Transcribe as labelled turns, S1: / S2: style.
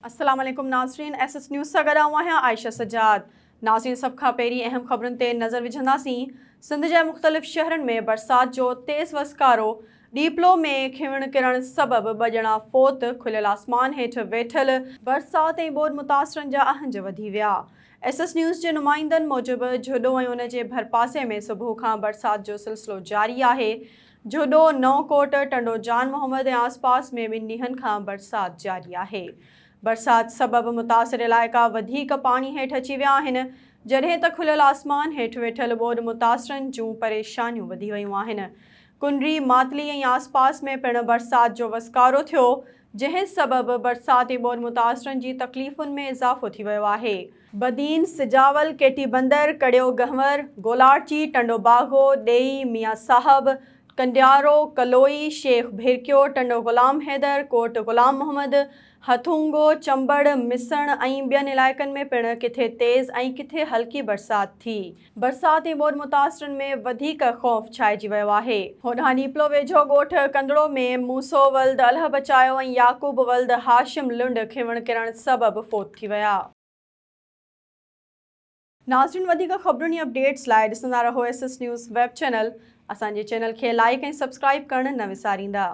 S1: السلام عليڪم ناظرين ايس ايس نيوز سان گڏ آئون آهيان عائشه سجاد ناظرين سڀ کان پهرين اهم خبرن تي نظر وجهنداسين سنڌ جي مختلف شهرن ۾ برسات جو تيز وسڪارو ڏيپلو ۾ کنوڻ ڪرڻ سبب ٻه ڄڻا فوت کليل آسمان هيٺ ويٺل برسات ۽ ٻوڏ متاثرن جا اهنج وڌي ويا ايس ايس نيوز جي نمائندن موجب جهڏو ۽ ان جي ڀرپاسي ۾ صبح کان برسات جو سلسلو جاري آهي. جهڏو، نئون ڪوٽ، ٽنڊو جان محمد ۽ آسپاس ۾ ٻن ڏينهن کان برسات جاري آهي. برسات سبب متاثر علائقا وڌيڪ پاڻي هيٺ اچي ويا آهن، جڏهن ته کليل آسمان هيٺ ويٺل ٻوڏ متاثرن جون پريشانيون وڌي ويون آهن. ڪنري، ماتلي ۽ آسپاس ۾ پڻ برسات جو وسڪارو ٿيو، جنهن سبب برساتي ٻوڏ متاثرن جي تڪليفن ۾ اضافو ٿي ويو آهي. بدين، سجاول، ڪيٽي بندر، ڪڙيو گهنور، گولاڙچي، ٽنڊو باگو، ڏيئي، ميان صاحب، ڪنڊيارو، ڪلوئي، شيخ ڀيرڪيو، ٽنڊو غلام حيدر، ڪوٽ غلام محمد، هٿونگو، چمبڙ، مسڻ ۽ ٻين علائقن ۾ پڻ ڪٿي تيز ۽ ڪٿي هلڪي برسات ٿي. برسات ۽ ٻوڏ متاثرن ۾ وڌيڪ خوف ڇائجي ويو آهي. هوڏانهن ڏيپلو ويجهو ڳوٺ ڪندڙو ۾ موسو ولد الهه بچايو ۽ يعقوب ولد هاشم لنڊ کنوڻ ڪرڻ سبب فوت ٿي ويا. ناظرين وڌيڪ خبرن ۽ اپڊيٽس لاء ڏسندا رهو S S news web channel اسان جي چينل کي لائيڪ ۽ سبسڪرائيب ڪرڻ نه وساريندا.